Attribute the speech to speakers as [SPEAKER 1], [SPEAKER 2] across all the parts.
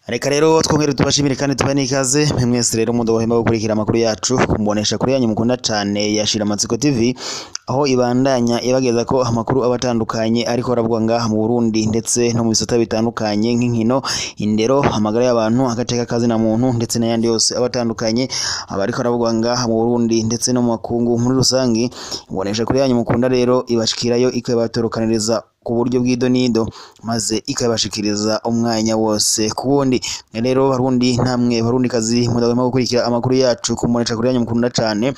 [SPEAKER 1] Reka rero twongere tubashimire kandi tubahe n'ikaze mwese rero mudohema gukurikira amakuru yacu kumbonesha kuri yanyu mukunda cane ya Shiramatsiko TV, aho ibandanya ibageza ko amakuru abatandukanye ariko aravugwa ngaha mu Burundi ndetse no mu bisata bitandukanye nk'inkino, indero, amagara y'abantu, agateka kazi na muntu ndetse n'ayandi yose abatandukanye abariko aravugwa ngaha mu Burundi ndetse no mu makungu muri rusangi. Imbonesha kuri yanyu mukunda rero ibashikirayo ikabatorokaniriza ku buryo bw'idonido maze ikabashikiriza umwanya wose ku wundi. Rero Barundi namwe Barundi kazi mudahwema gukurikira amakuru yacu kumbonesha kuri yanyu mukunda cane,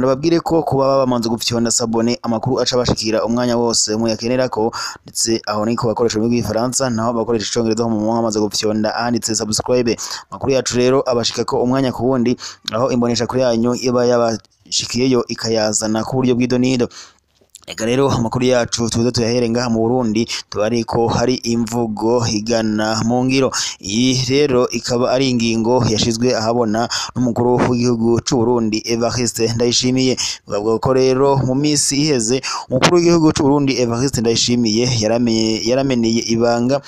[SPEAKER 1] ndababwire ko kuba bamanze gufyonda sabone amakuru aca bashikira umwanya wose muyakenerako, ndetse aho niko bakoresha ururimi rw'igifaransa naho bakoresha icongereza mu mwamaze gufyonda ahanditse subscribe. Amakuru yacu rero abashikako umwanya ku wundi, aho imbonesha kuri yanyu iba yabashikiyeyo ikayazana ku buryo bw'idonido. Eka rero amakuru yacu tuze tuyahere ngaha mu Burundi, tubariko hari imvugo igana mu ngiro. Iyi rero ikaba ari ingingo yashizwe ahabona n'umukuru w'igihugu c'u Burundi Evariste Ndayishimiye. Bavuga ko rero mu minsi iheze umukuru w'igihugu c'u Burundi Evariste Ndayishimiye yarameneye ibanga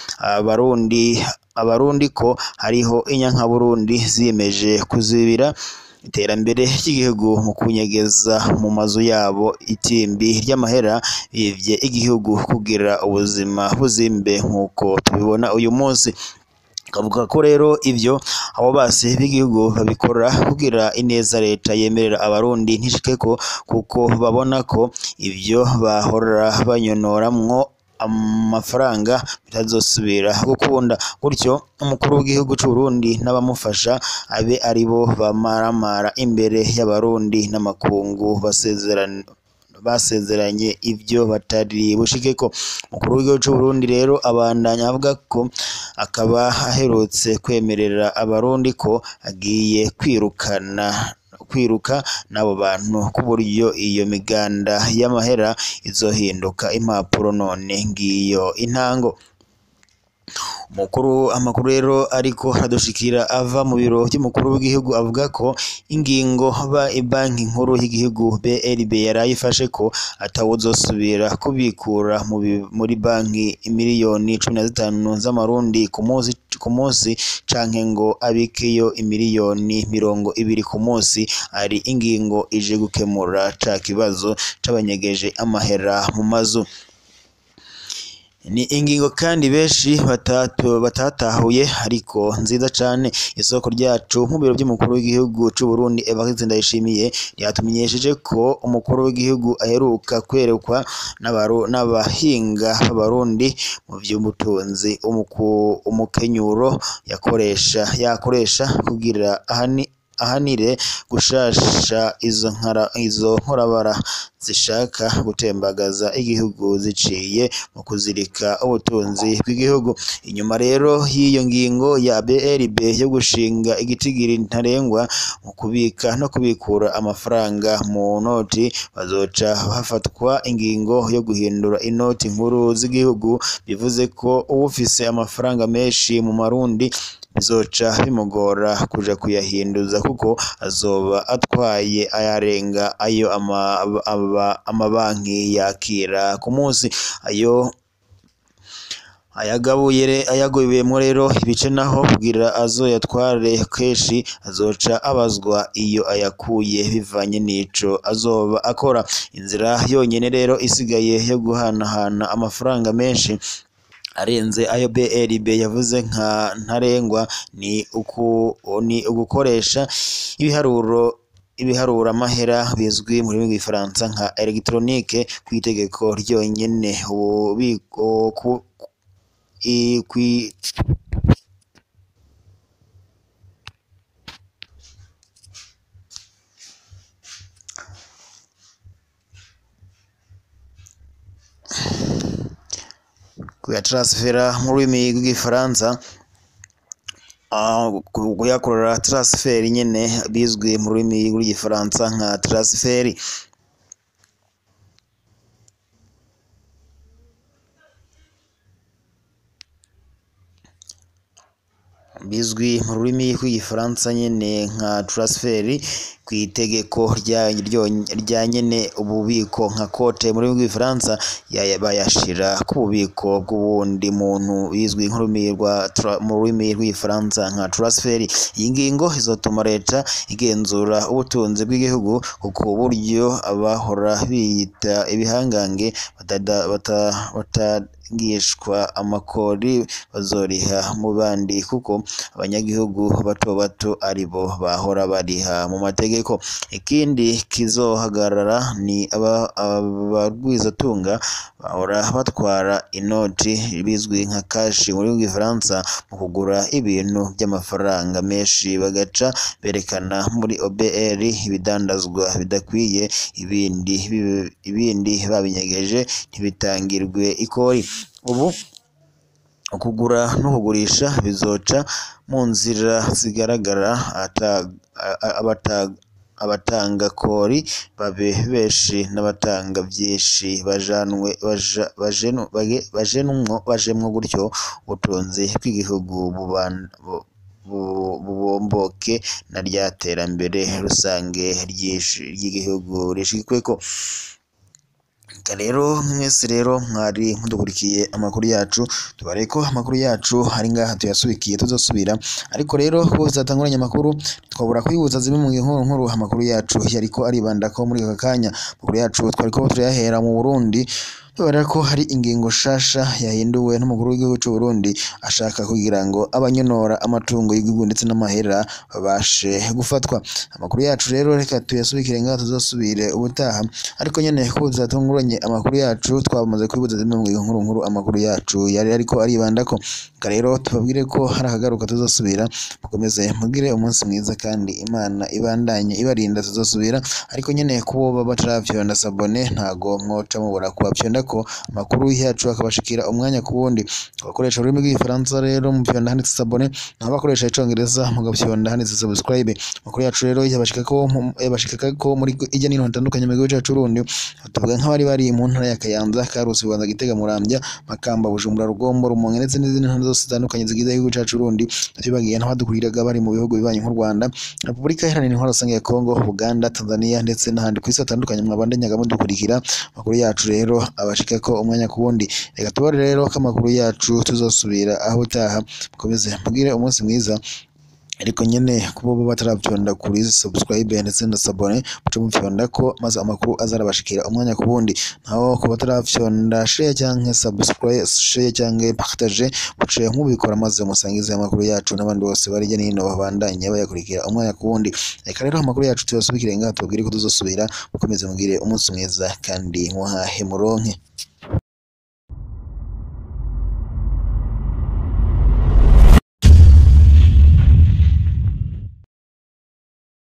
[SPEAKER 1] abarundi ko hariho inyankaburundi ziyemeje kuzibira iterambere ry'igihugu mu kunyegeza mu mazu yabo itimbi ry'amahera bivye igihugu kugira ubuzima buzimbe nk'uko tubibona uyu munsi. Kavuga ko rero ivyo abo basi b'igihugu babikora kugira ineza leta yemerera abarundi ntishikeko, kuko babona ko ivyo bahora banyonoramwo amafaranga bitazosubira gukunda. Gutyo umukuru w'igihugu c'u Burundi n'abamufasha abe aribo bamaramara imbere y'abarundi n'amakungu basezeranye ivyo batari bushikeko. Umukuru w'igihugu c'u Burundi rero abandanya avuga ko akaba aherutse kwemerera abarundi ko agiye kwiruka n'abo bantu ku buryo iyo miganda y'amahera izohinduka impapuro, none ngiyo intango. Amakuru rero ariko aradushikira ava mu biro by'umukuru w'igihugu avuga ko ingingo banki nkuru y'igihugu BRB yarayifashe ko atawuzosubira kubikura muri banki imiliyoni 15 z'amarundi ku munsi canke ngo abikeyo imiliyoni 20 ku munsi, ari ingingo ije gukemura ca kibazo c'abanyegeje amahera mu mazu. Ni ingingo kandi benshi batatahuye ariko nziza cane. Isoko ryacu mu biro by'umukuru w'igihugu c'u Burundi Evariste Ndayishimiye ryatumenyesheje ko umukuru w'igihugu aheruka kwerekwa n'abahinga b'abarundi mu vy'ubutunzi umukenyuro yakoresha kugira ahanire gushasha izo nkorabara zishaka gutembagaza igihugu ziciye mu kuzirika ubutunzi bw'igihugu. Inyuma rero y'iyo ngingo ya BRB yo gushinga igitigiri ntarengwa mu kubika no kubikura amafaranga mu noti, bazoca hafatwa ingingo yo guhindura inoti nkuru z'igihugu, bivuze ko uwufise amafaranga menshi mu marundi bizoca bimugora kuja kuyahinduza kuko azoba atwaye ayarenga ayo amabanki yakira ku munsi. Ayo ayagabuyemwo rero ibice naho kugira azoyatware kenshi azoca abazwa iyo ayakuye bivanye n'ico azoba akora. Inzira yonyene rero isigaye yo guhanahana amafaranga menshi arenze ayo BRB yavuze nka ntarengwa ni ugukoresha ibiharura amahera bizwi mu rurimi rw'igifaransa nka electronique kw'itegeko ryonyene. Ububiko kuyatransfera mu rurimi rw'igifaransa, kuyakorera transfer nyene bizwi mu rurimi rw'igifaransa nka transfer. Bizwi mu rurimi rw'igifaransa nyene nka transfer. kw'itegeko rya nyene ububiko nka kote muri rw'igifaransa bayashira ku bubiko bw'uwundi muntu bizwi mu rurimi rw'igifaransa nka transfer. Iyi ngingo izotuma leta igenzura ubutunzi bw'igihugu ku buryo abahora biyita ibihangange batagishwa amakori bazoriha mu bandi, kuko abanyagihugu bato bato aribo bahora bariha mu mategeko. Ikindi kizohagarara ni abagwizatunga bahora batwara inoti bizwi nka kashi muri rw'igifaransa mu kugura ibintu by'amafaranga menshi, bagaca berekana muri OBR ibidandazwa bidakwiye, ibindi babinyegeje ntibitangirwe ikori. Ubu ukugura no kugurisha bizoca mu nzira zigaragara, abatanga kori babe benshi n'abatanga vyinshi bajemwo, gutyo ubutunzi bw'igihugu bubomboke na rya terambere rusange ry'igihugu rishikweko. Rero mwese rero mwari mudukurikiye amakuru yacu, tubareko amakuru yacu ari ngaha tuyasubikiye, tuzosubira. Ariko rero ko zatanguranye amakuru twabura kwibuza zimwe mu nkuru nkuru amakuru yacu yariko aribandako muri aka kanya. Amakuru yacu twariko turayahera mu Burundi, tubara ko hari ingingo shasha yahinduwe n'umukuru w'igihugu c'u Burundi ashaka kugira ngo abanyonora amatungo y'igihugu ndetse n'amahera babashe gufatwa. Amakuru yacu rero reka tuyasubikire ngaha, tuzosubire ubutaha. Ariko nyene ko zatunguranye amakuru yacu twamaze kwibuza zimwe mu nkuru nkuru amakuru yacu yari ariko aribandako. Rero tubabwire ko hari akagaruka tuzosubira, mukomeze mugire umunsi mwiza kandi Imana ibandanye ibarinda, tuzosubira. Ariko nyene kubo baba bataravyonda sabone ntago mwoca mubura kubavyonda ko amakuru yacu akabashikira umwanya ku wundi. Abakoresha ururimi rw'igifaransa rero mufyonda handitse sabone, naho abakoresha icongereza mugafyonda handitse subscribe. Amakuru yacu rero yabashikako muri hirya no hino hatandukanye mu gihugu cacu c'Uburundi. Tuvuga nk'abari bari mu ntara ya Kayanza, Karusi, Bubanza, Gitega, Muramvya, Makamba, Bujumbura, Rugombo, Rumonge ndetse n'izindi ntara zose zitandukanye zigize igihugu cacu c'Uburundi. Tubagiye n'abadukuriraga bari mu bihugu bibanyi nk'u Rwanda, Repubulika Iharanira Intwaro Rusange ya Kongo, Uganda, Tanzania ndetse n'ahandi kw'isi hatandukanye mwabandanyaga mudukurikira. Amakuru yacu rero abashikako umwanya ku wundi. Reka tubare rero ko amakuru yacu tuzosubira aho utaha. Mukomeze mugire umunsi mwiza. Ariko nyene kubo bataravyonda kuri subscribe ndetse na sabone, muce mufyonda ko maze amakuru azarabashikira umwanya ku wundi. Naho ku bataravyonda share canke subscribe, share canke partage, muce mubikora maze musangize amakuru yacu n'abandi bose bari hirya no hino babandanye bayakurikira umwanya ku wundi. Reka rero amakuru yacu tuyasubikire ngaha, tubabwire ko tuzosubira. Mukomeze mugire umunsi mwiza kandi muhahe muronke.